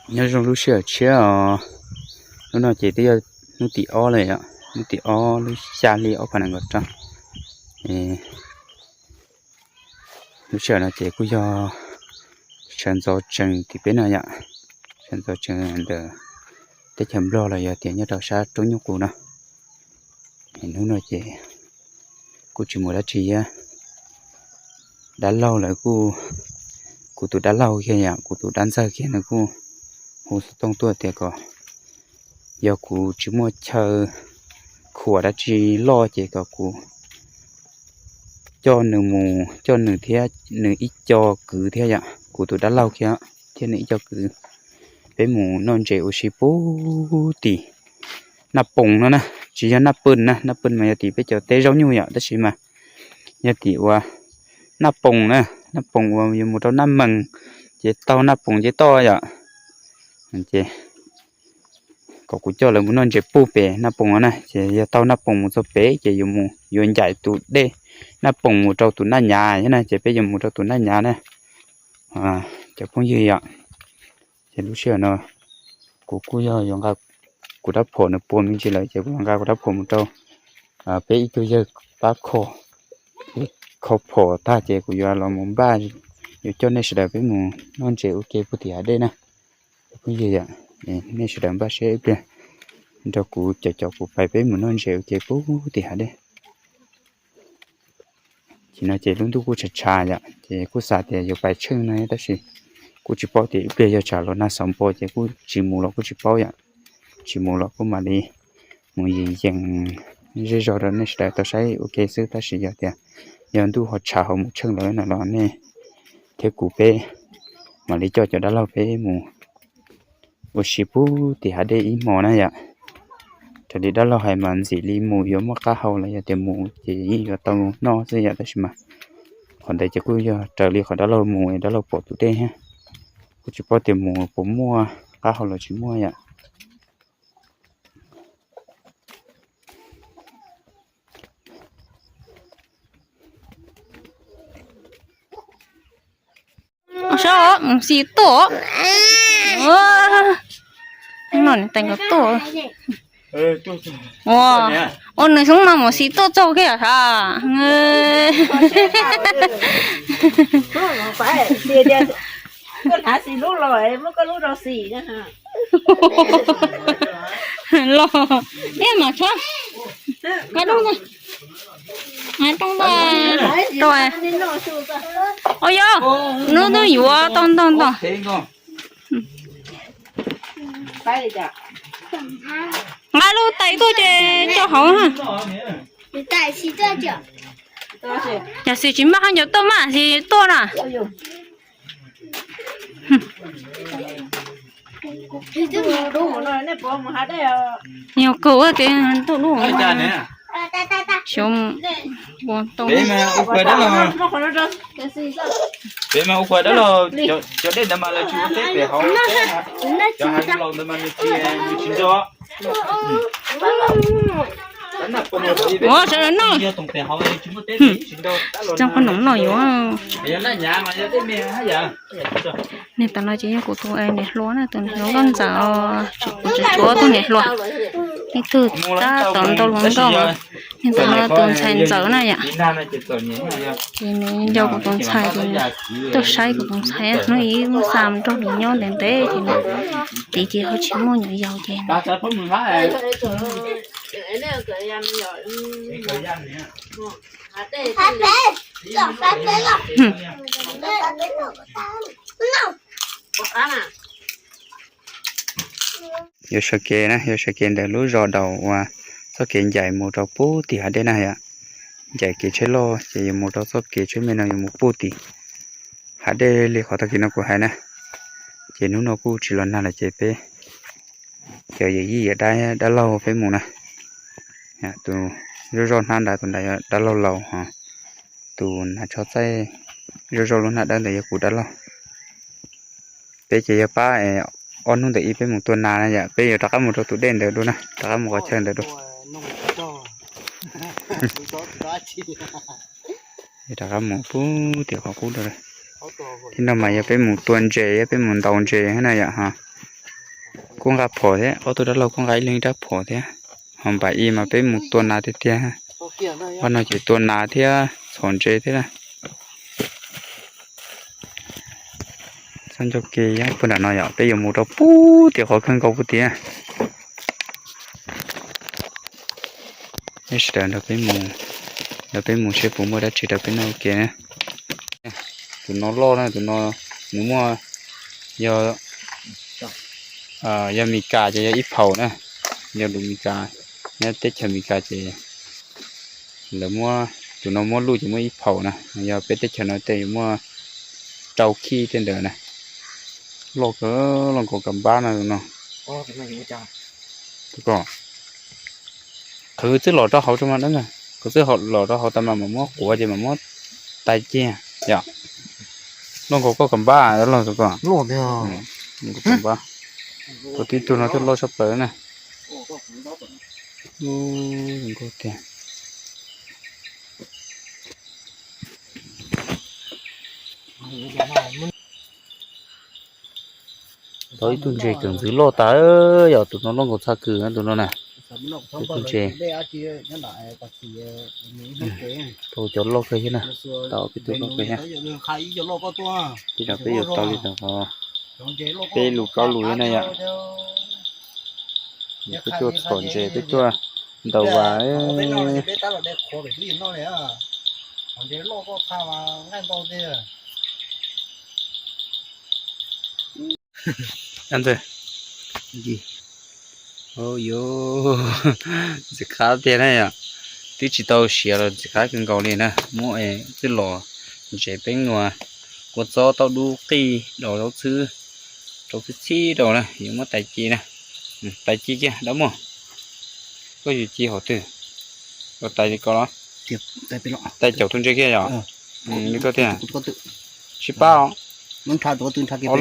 Nyob zoo lub sij hawm tshiab os. Hnub no ces twb yog hnub tim ob lawm yom, hnub tim ob lub xya hli ob phav nees nkaum rau. Lub sij hawm no ces kuj yog sawv ntxov tsees tim peb no yom, sawv ntxov tsees ntawm teb chaws Nplog los yog tias nyob rau sab roob Nyuj Qus no. Hnub no ces kuj tsis mus dab tsi thiab. Dab laug lawv kuj, kuv tus dab laug kiag yom, kuv tus dab ntxawg kiag nws kuj hu xov tooj tuaj tias kom yog kuv tsis muaj chaw khuam dab tsi loj ces kom kuv coj nws mus, coj nws thiab nws ib co kwv thiab yom, kuv tus dab laug kiag thiab nws ib co kwv, peb mus noj ntses ua si pub tim Naj Poos no na. Tsis yog Naj Pwj na, Naj Pwj mas yog tim peb cov teb zaub nyuj yom, tab sis mas yog tim uas Naj Poos na, Naj Poos uas yuav mus rau Naj Mees, ces taug Naj Poos ces toj yom. Ces kom kuv coj lawv mus noj ntses pub pem Naj Poos no na, ces yog taug Naj Poos mus txog pem ces yuav mus, yuav ncaim tus dej Naj Poos mus rau tus Naj Nyav thiab na, ces peb yuav mus rau tus Naj Nyav na. Cov phooj ywg yom, ces lub sij hawm no kuv kuj yog yuav nqa kuv rab phom, nws puas me ntsis lawm ces kuv yuav nqa kuv rab phom mus rau peb ib tug yawg pab kho, kho phom tag ces kuv yuav los mus npaj, yuav coj nej sawv daws peb mus noj ntses ua ke puag tim hav dej na. Phooj ywg yom, nej sawv daws npaj siab ib pliag nrog kuv cov, cov kuv pais peb mus noj ntses ua ke puag tim hav dej. Ces no ces lub ntuj kuj tshav tshav yom, ces kuj xav tias yuav pais tsheej no tab sis kuj tsis paub tias ib pliag yog tsam los nag xauv npo ces kuj tsis mus los kuj tsis paub yom. Tsis mus los kuj mam li mus yees yees zej zog rau nej sawv daws tau saib ua ke xwb, tab sis yog tias yog ntuj ho tshav ho mus tsheej lawm no los nej thiab kuv peb mam li coj cov dab laug peb mus ua si puag tim hav dej ib hmos na yom. Raws li dab laug hais mas ntxim li mus yuav muaj qab hau los yog tias mus ces yeej yuav tau noj xwb yom, tab sis mas qhov ntawd ces kuj yog raws li qhov dab laug mus dab laug pom tus dej thiab, kuj tsis paub tias mus puas muaj qab hau los tsis muaj yom. Saib mus xis tuaj, no tais nkaus tuaj. Ua, ua nws xoob mas mus xis tuaj txog kiag sav. Los, ib mas tshab, nqa rooj ntag, nqa rooj ntag, rau, o yog, nub nub yuav tau ntog ntog. Nqa lub tais tuaj ces tso hauv. Yam xis tsis maj haj ncaws tuaj mas xis tuaj na. Yog kawg ua tias tuaj lub, xyov ua tau. Peb mas ua kuv dab laug, cov dej ntawd mas lawv tsis ua teb pem hauv, cov hav laus ntawd mas nws tsis, nws tsis nco. Ua sawv daws noj. Tsis txog qhov noom noj yuav. Niag tam no ces yog kuv tus niam hluas na, tus niam hluas nkauj ntxawm, kuv tseem tshuav tus niam hluas, ib tug tab tom ntau hluas nkauj. Niag tam no tus ntxhais ntxawm na yom. Ces nws nco kuv tus ntxhais ces nws tuaj saib kuv tus ntxhais, hnub ib muab xa mus nrog nws nyob ntev ntev ces nws tiv ces ho tsis muaj nyuam yaus ces yuav sawv kev na, yuav sawv kev ntawm lub zos daus uas txoj kev ncaim mus rau puag tim hav dej na yom. Ncaim kev tsheb loj ces yuav mus rau txoj kev tsheb me no yuav mus puag tim hav dej li qhov tag kis no kuv hais na. Ces hnub no kuj tsis los nag lawm ces peb cov yawm yij yawm dab, dab laug peb mus na. Tus zoj zoj hnab nrad, tus nrad yog dab laug laus, tus hnav tsho txaij zoj zoj lub hnab dawb ntawd yog kuv dab laug. Peb ces yog pab ob hnub ntawm ib peb mus tua nas na yom, peb yuav rov qab mus rau tus dej ntawd dua na, rov qab mus qhov chaw ntawd dua. Rov qab mus puag tim qhov qub dua. Tib no mas yog peb mus tua ntses, yog peb mus ntaus ntses na yom, ho Kuj nqa phom thiab, ob tug dab laug kuj nqa ib leeg ib rab phom thiab. Ho npam ib mas peb mus tua nas tiag tiag. Ob no ces tua nas thiab txhom ntses thiab na. Txhob ncauj ke yog puag nram no yom, peb yuav mus rau puag tim qhov kawg nkaus puag tim. Nej sawv daws nrog peb mus, nrog peb mus seb puas muaj dab tsi rau peb noj ua ke na. Tus no loj na, tus no nws muaj, yog, yog Mis Kas ces yog ib phaum na, yog lus Mis Kas, nyob teb chaws Mis Kas ces lawv muab, tus no muab luj ces muaj ib phaum na, yog peb teb chaws no tej yuav muaj rau khij tej ntawd na. Loj kawg, loj nkaus kas npab no no. Qhwv twb los rau hauv tso mas dab, qhwv twb los rau hauv tas mas mam muab quav ces mam muab tais cia yom. Loj nkaus koj kas npab los tus ko. Kas npab, tus tib tug no twb loj tshaj plaws na. Zoo nkauj tiag. Tau ib tug ntses kawm ntxwv loj tas, yog tus no loj nkaus txhaj kws tus no na. Ib tug ntses tau cov loj kawg thiab na, tau peb tug loj kawg thiab. Tej zaum peb yuav tau li ntawd qhov peb lus plaub lus thiab na yom. Peb tuaj txhom ntses, peb tuaj ntaus vas. Ntxim qab tiag na yom. Twb tsis tau siav los ntxim qab kawg nkaus li na. Muab twb los ntses peeb nua, kua txob, tau dub qij, daus zaub txhwb, rau txhib txhib rau na, yuav muab tais ci na. Tais ci kiag dab muaj. Koj yuav ci hauv twg? Koj tais li ko los? Tais caum tus ntses kiag yom? Li koj tiag. Sib pab os. Ob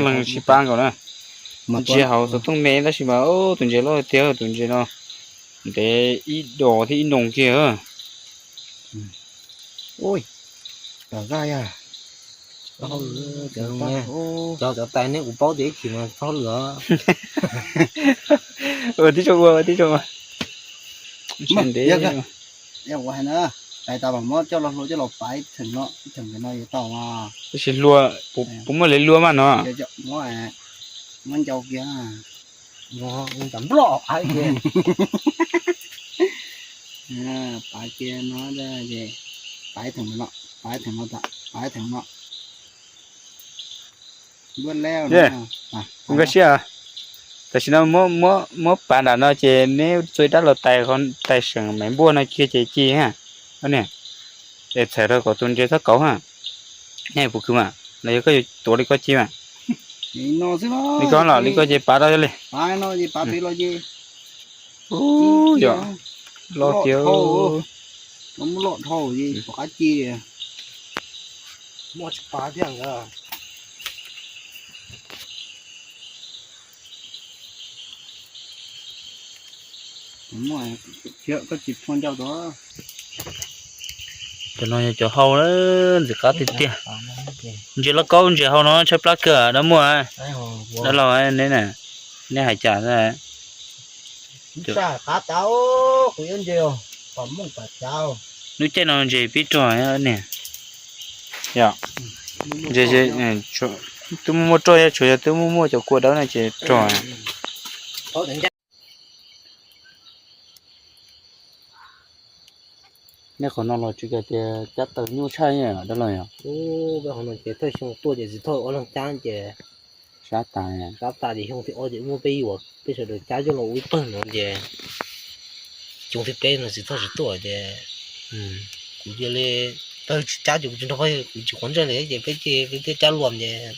leeg sib pab nkaus na. Ntsia hauv xov tooj me tab sis mas tus ntses loj tiag, tus ntses no ntev ib dos thiab ib noo kiag. Cov tais ne kuv paub tias ib chim mas txhob lwm. Ua tib zoo ua, ua tib zoo ua. Ntev. Tais tas mam muab coj los hlua coj los paiv theem no, ib theem no yuav tau. Tab sis hlua, puas muaj li hlua mas no? Muab ncau kiag. Nploj, paiv kiag no, paiv theem no, paiv theem no, paiv theem no. Kuv nkag siab. Tam sim no muab pav nram no ces neb txua dab los tais, tais seem maiv npuaj no kiag ces ci ha. Niam, es txhawm rau kom tus ntses txhob kauv ha. Nej puas khwv mas los yog koj yuav tuav li koj ci mas? Li koj los li koj ces pav rau li. Yog loj tiag. Cov no yog cov hau na, ntxim qab tiag tiag. Ntses lauj kaub ntses hau no tshaib plab kawg dab muaj. Dab laug neb na, neb hais cas? Lub caij no ntses pib rog niam. Ntses twb muaj muaj roj, yog tsuas yog twb muaj muaj cov kua dawb no ces rog. Nej qhov no los tsis hais tias cab taws nyuaj tshaj dab laug yog? Thawj xyoo tuaj ces txiv thawj ob leeg cab ces sab tas, sab tas ces xyoo thib ob ces muab peb yuam, peb sawv daws cab coj los ua ib pawg no ces xyoo thib peb no txiv thawj tsis tuaj ces kuv cia li, tawg tsis cab ces kuv tsis nrog, kuv tsis quav ntsej li ces peb cia peb thiaj cab luam ces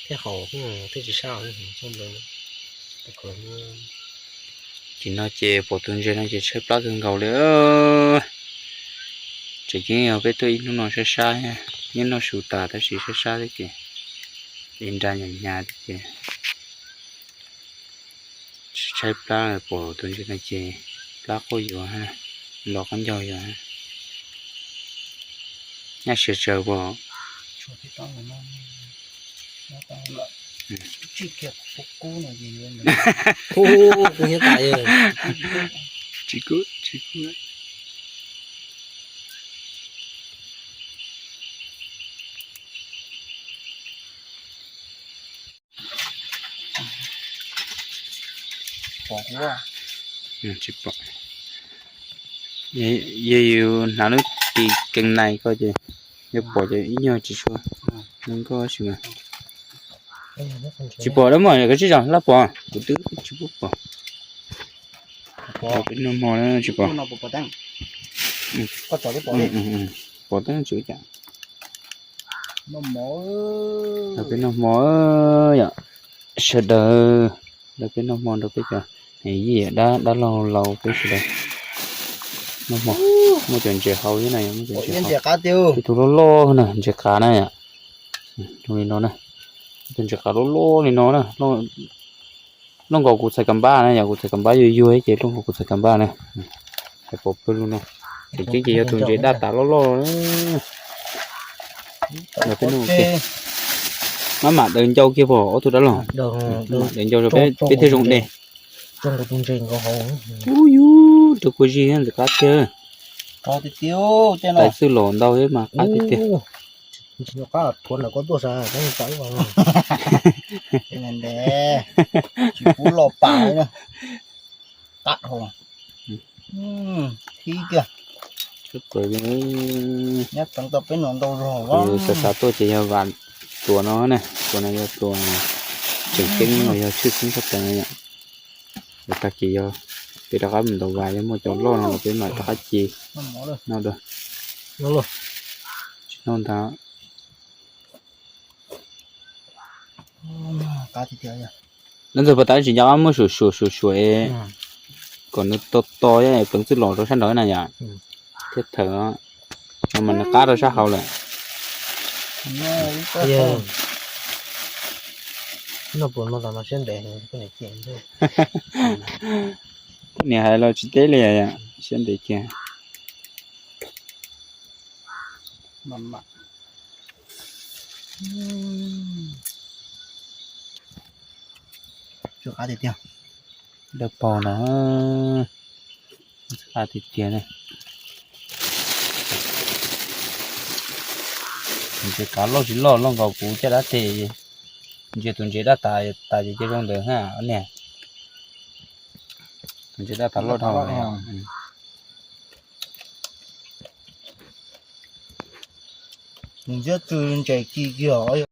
thiaj haum, thiaj tsis sab. Ces no ces pom tus ntses no ces tshaib plab kawg nkaus li. Tseem ceeb yog peb tuaj ib hnub no sab sab, nyob noj su tas tab sis sab sab thiab ces, es nra nyam nyas thiab ces tshaib plab, pom tus ntses no ces plab quaj yuav, los qab ncaug yuav. Nyab siav tsaws pom. Tsis kiag kub kub no ces yuav ntawd. Kub kub thiab tas. Tsis kub, tsis kub. Pom kuv. Tsis pom. Yog yus hnav lub tis kees nais ko ces yog pom ces ib nyuag tsis tshua zoo nkauj tab sis mas. Tsis pom dab mas koj tsij zog laj pom, kuv twb tsis pub pom. Peb noj hmo na tsis pom. Pom tab tsis ua cas. Peb noj hmo yom, sawv daws, peb noj hmo rau peb cov yij dab dab laug laus peb sawv daws noj hmo. Muaj cov ntses hau thiab na, muaj cov ntses hau, ib tug loj loj na, ntses qav na yom. Zoo li no na, tus ntses qav loj loj li no na, loj nkaus kuv txhais kas npab na yom, kuv txhais kas npab yuag yuag ces loj nkaus kuv txhais kas npab na. Hais pom pawg lug no, tseem ceeb ces yog tus ntses daj tas loj loj. Maj mam daws ncau kiag pom ob tug dab laug, maj mam daws ncau rau peb thiaj zoo de. Ub yug, rau kua zig ntxim qab tiag. Tais xwb los ntau thiab mas qab tiag tiag. Tsis pub los pas li na. Qab dhau. Thib kiag. Nyob teev tau peb nus ntau zog. Xav xav tuaj ces yog vam tuas no na, tuas no yog tuas tseem ceeb los yog tshwj xeeb tshaj plaws na yom. Tag kis yog peb rov qab mus ntaus vas, yog muaj cov loj no los peb mam rov qab ci noj dua. Tsis noj ntag. Leej ntxawg puas tas tsis nco qab muab suam suam suam suam kom nws to to, pleev txwj los rau sab nraud na yom, thiab thawm no mas nws qab rau sab hauv lawm. Niam hais los tsis teb li, siab ntev kiag. Dawb paug no, qab tiag tiag ne. Ntses kav loj tsis loj, loj nkaus kuv caj dab teg. Ntsia tus ntses daj tas tas ces cia zoo ntawd na niam. Tus ntses daj tas loj dhau. Tus ntsiab tw ntses ci kiag.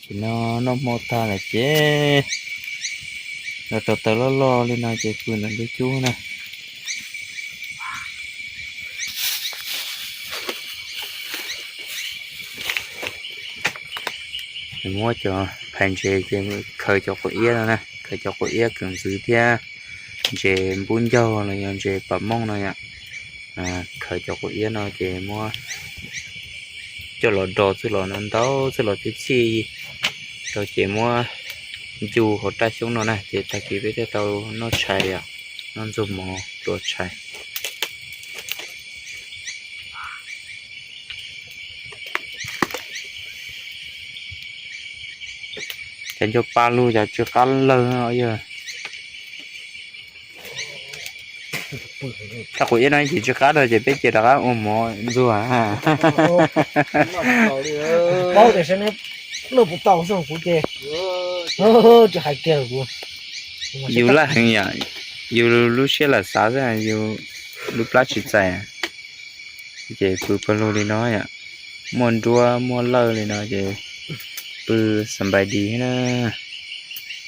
Ces no noj hmo tag lawm ces los rau taws loj loj li no ces pw ntawm ntug cub na. Muab cov phais ntses ces khaws cov quav iab no na, khaws cov quav iab kawm ntxwv thiab ntses npub ncaug los yog ntses pas mooj no yom. Khaws cov quav iab no ces muab coj los do txwj los no ntau txwj los txhij txhij rau ces muab ncu hauv raj xyoob no na ces tag kis peb thiaj tau noj tshais, noj ntxuag mov tua tshais. Cov ncauj paj lug cov tsw qab lawg yog. Raj quav iab no ib chim tsw qab rau ces peb cia rov qab ua mov ntxuag. Paub tias sab neb noj puas tau xwb kuv ces tsis hais kiag kuv. Yus laj heev yom, yus lub siab lam xav xwb, yus lub plab tsis txais. Ces pw pawg lug li no yom, muaj nruab muaj lawj li no ces pw xas npais dis na.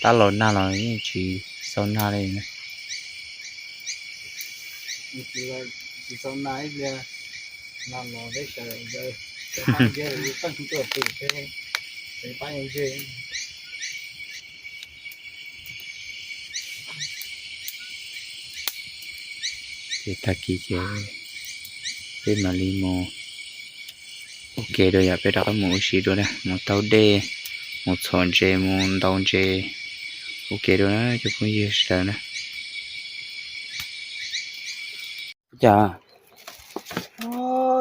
Tab los nag los yeej tsis xau nag li na. Ces tag kis ces peb mam li mus ua ke dua yom, peb rov qab mus ua si dua na, mus taug dej, mus txhom ntses, mus ntaus ntses ua ke dua na cov phooj ywg sawv daws na. Cas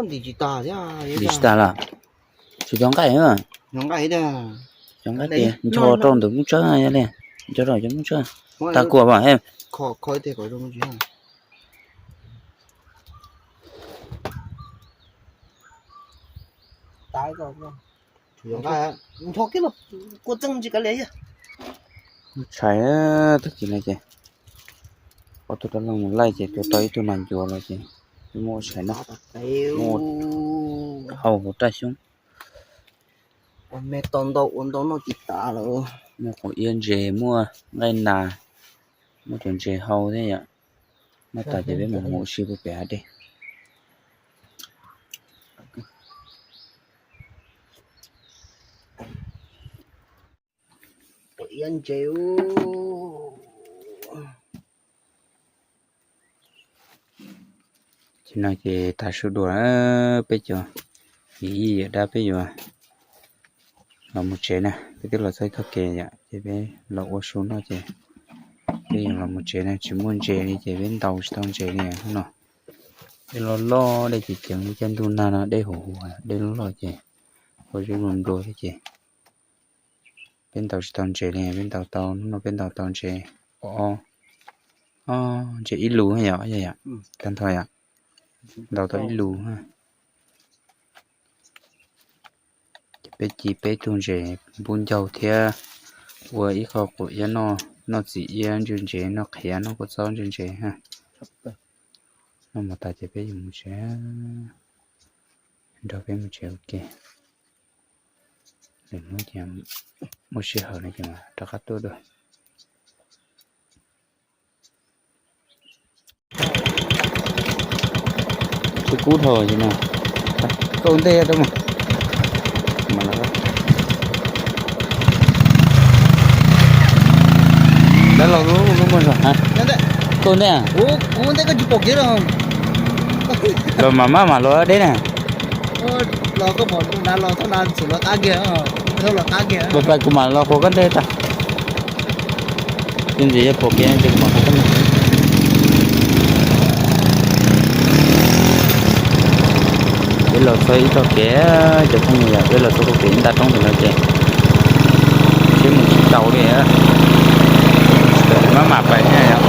Ntim tsis tas thiab. Ntim tsis tas los? Tsis cov nqaij, cov nqaij tias ncho rau ntawm Moob Tsawb, yog li ncho rau cov Moob Tsawb. Tag kuas mas, tshais. Tag kis no ces ob tug dab laug mus laij ces tua tau ib tug nas ncuav los ces muaj ua tshais noj, muaj hau hauv raj xyoob. Ua me tau ntau ua ntau noj tsis tas lawm. Muaj quav iab ntses, muaj nqaij nas, muaj cov ntses hau thiab yom. Noj tas ces peb mus mus ua si puag pem hav dej. Ces no ces tav su dua, peb cov yij yawm dab peb yuav los mus tsev na, peb twb los txog ib tog kev yom, ces peb los ua su noj ces peb yuav los mus tsev na, tsis muaj ntses li ces peb ntaus tsis tau ntses li no. Dej loj loj, dej ceev ceev li, caij ntuj nag no dej huv huv, dej loj loj ces ua zeb nplua nplua thiab ces peb ntaus tsis tau ntses li, peb ntaus tau, hnub no peb ntaus tau ntses, o, ntses ib lus yom, yog yom, tag nrho yom, ntaus tau ib lus. Ces peb ci peb tug ntses npub ncaug thiab ua ib qho quav iab noj, noj txiv iab ntswj ntses, noj qhiav, noj kua txob ntswj ntses. Noj mus tas ces peb yuav mus tsev, nrog peb mus tsev ua ke. Lwm hnub ces muaj sij hawm no ces mam rov qab tuaj dua. Tsis kub dhau li no. Koj ua ntej rau mas. Dab laug lub lub muaj zog. Koj ua ntej? Los mam maj mam los deb na. Pais pais kuv mam los qhuas koj ntej tag. Tus ntxim yog pom kev ces kuv mam qhuas koj ntej. Peb los txog ib tog kev, cov phooj ywg, peb los txog puag pem ib nta roob pem no ces seb mus tsis tau li, maj mam pais thiab yom.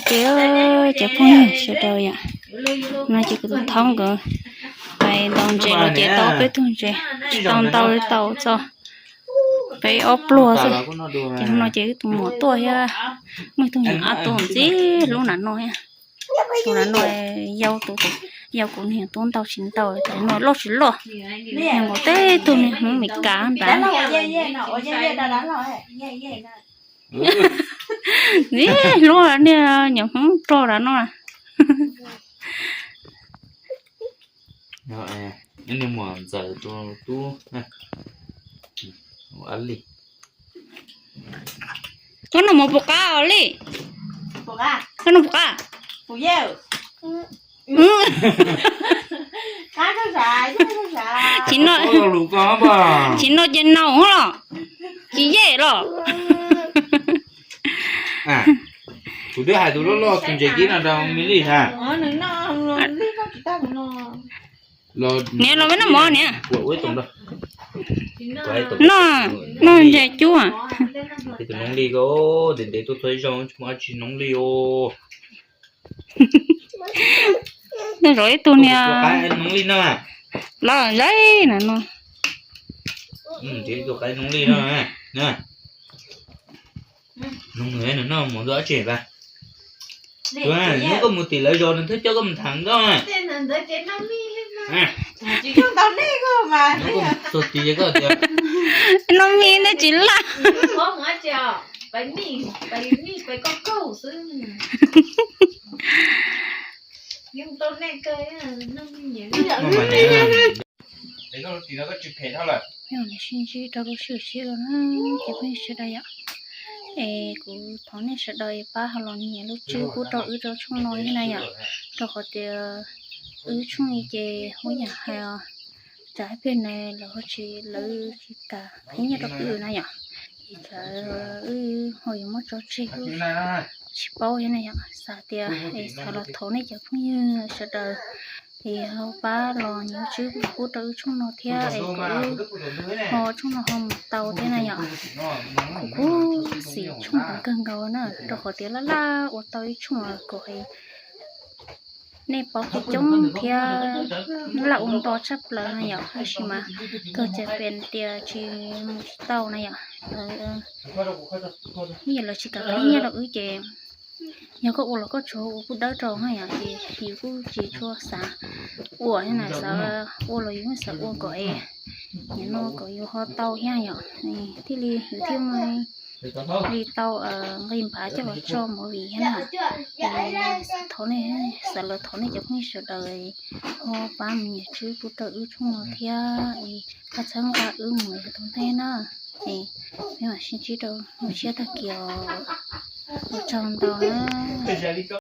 Ces cov phooj ywg sawv daws yom, no ces kuv tus thoob nkawd pais ntaus ntses los ces tau peb tug ntses, tsis tau ntau li tau txog peb ob pluag xwb. Ces hnub no ces wb tus muam tuaj thiab, muaj ib tug nyuam ab tuaj ntxiv hlub nram no thiab. Tus nram no yau tus, yau kuv niag tuaj ntau tsis ntau, tus no loj tsis loj, nkaus teb tug niag Hmoob Mes Kas nrad. Hlub niag nyuam Hmoob rog nrad no. Niag muam ntxawm tus tub Ab Lis. Koj noj mov puas qab os Lis? Koj noj puas qab? Tsis noj, tsis noj ces naus los, tsis yej los. Kuv twb hais tus loj loj tus ntses kib no rau me Lis na. Niam los peb noj mov niam. Noj, noj ntses cub. Tus noob Lis ko, ntev ntev tuaj txog ib zaug tsis muaj dab tsi noob Lis os. Noj zov ib tug niag noob Lis no. Los zaib na no. Tus qaib noob Lis no. Nws noj mov ntxuav dab tsi pas? Nyob koj mus tim lawv zos nws thiaj coj koj mus tham nkauj. Txog tid koj tias noj mis nej tsis laj. Sib ntsib rau lub sij hawm tshiab los na, ces phooj ywg sawv daws yom. Es kuv thov nej sawv daws pab ho los nias lub tswb pub rau wb rau tshooj no thiab na yom. Rau qhov tias wb tshooj li ces ua yam hais tsam ib pliag na lawv ho tsis, lawv tsis kam qhib nyiaj rau wb na yom. Es tsam wb ho yuav muab tso tseg kuj tsis paub thiab na yom. Xav tias es xav los thov nej cov phooj ywg sawv daws es ho pab los nias tswb pub rau wb tshooj no thiab es kom wb ho tshooj no ho mus tau thiab na yom. Kuv kuj xis tshooj kawg nkaus na, rau qhov tias laj laj ua tau ib tshooj kom nej paub coob coob thiab laj ua nto tshaj plaws na yom, tab sis mas kawg cais pes tias tsis mus tsis tau na yom. Ib yam lawv tsis kam qhib nyiaj rau wb ces yog koj ua los koj tsuas ua kuj dawb rau na yom, ces yus kuj tsis tshua xav ua thiab na, xav ua los yus xav ua kom es nim no kom yus ho tau thiab yom, thiaj li yus thiaj muaj li tau nqi npav coj los tso movie thiab na. Thov nej, xav los thov nej cov phooj ywg sawv daws ho pab mus nias tswb pub rau wb tshooj no thiab es pab txhawb nqa wb mus yog tau ntej na. Es peb mam sib ntsib rau lub sij hawm tag kis os. Ua tsaug ntau na.